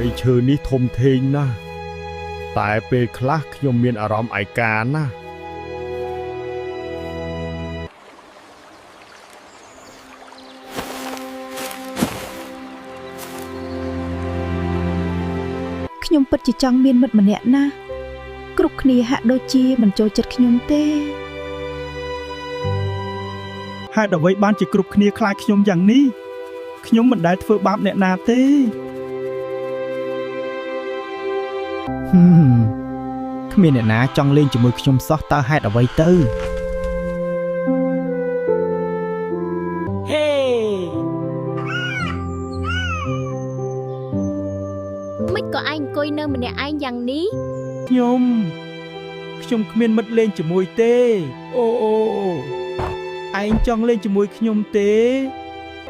ៃឈើនេះធំធេងណាស់តែពេលខ្លះខ្ញុំមានអារម្មណ៍ឯកាណាស់ ខ្ញុំពិតជាចង់មានមិត្តម្នាក់ណាស់គ្រប់គ្នាហាក់ដូចជាមិនចូលចិត្តខ្ញុំទេ ហេតុអ្វីបានជាគ្រប់គ្នាខ្លាចខ្ញុំយ៉ាងនេះខ្ញុំមិនដែលធ្វើបាបអ្នកណាទេ ហឹមគ្មានអ្នកណាចង់លេងជាមួយខ្ញុំសោះតើហេតុអ្វីទៅ ហេ មិនក៏ឯងអង្គុយនៅម្នាក់ឯងយ៉ាងនេះ ខ្ញុំខ្ញុំគ្មានមិត្តលេងជាមួយទេអូអូឯងចង់លេងជាមួយខ្ញុំទេ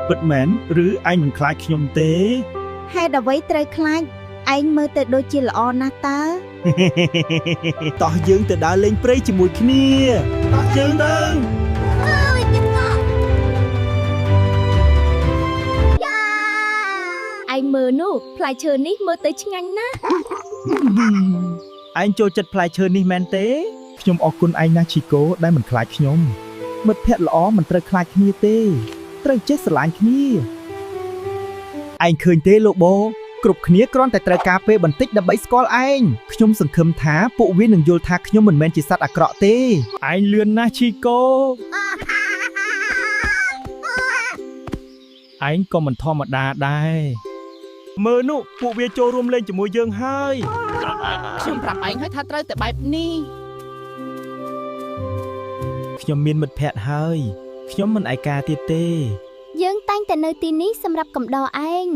ពិតមែនឬឯងមិនខ្លាចខ្ញុំទេ ហេតុអ្វីត្រូវខ្លាចឯងមើលទៅដូចជាល្អណាស់តើ តោះយើងទៅដើរលេងព្រៃជាមួយគ្នា តោះយើងទៅ ឯងមើលនោះផ្លែឈើនេះមើលទៅឆ្ងាញ់ណាស់ ឯងចូលចិត្តផ្លែឈើនេះមែនទេ ខ្ញុំអរគុណឯងណាស់ឈីកូដែលមិនខ្លាចខ្ញុំ មិត្តភក្តិល្អមិនត្រូវខ្លាចគ្នាទេត្រូវចេះស្រឡាញ់គ្នាឯងឃើញទេលោកបូគ្រប់គ្នាគ្រាន់តែត្រូវការពេលបន្តិចដើម្បីស្គាល់ឯងខ្ញុំសង្ឃឹមថាពួកវានឹងយល់ថាខ្ញុំមិនមែនជាសត្វអាក្រក់ទេ ឯងលឿនណាស់ឈីកូឯងក៏មិនធម្មតាដែរមើលនោះពួកវាចូលរួមលេងជាមួយយើងហើយ ខ្ញុំប្រាប់ឯងហើយថាត្រូវតែបែបនេះ ខ្ញុំមានមិត្តភក្តិហើយខ្ញុំមិនឯកាទៀតទេ យើងតែងតែនៅទីនេះសម្រាប់កំដរឯង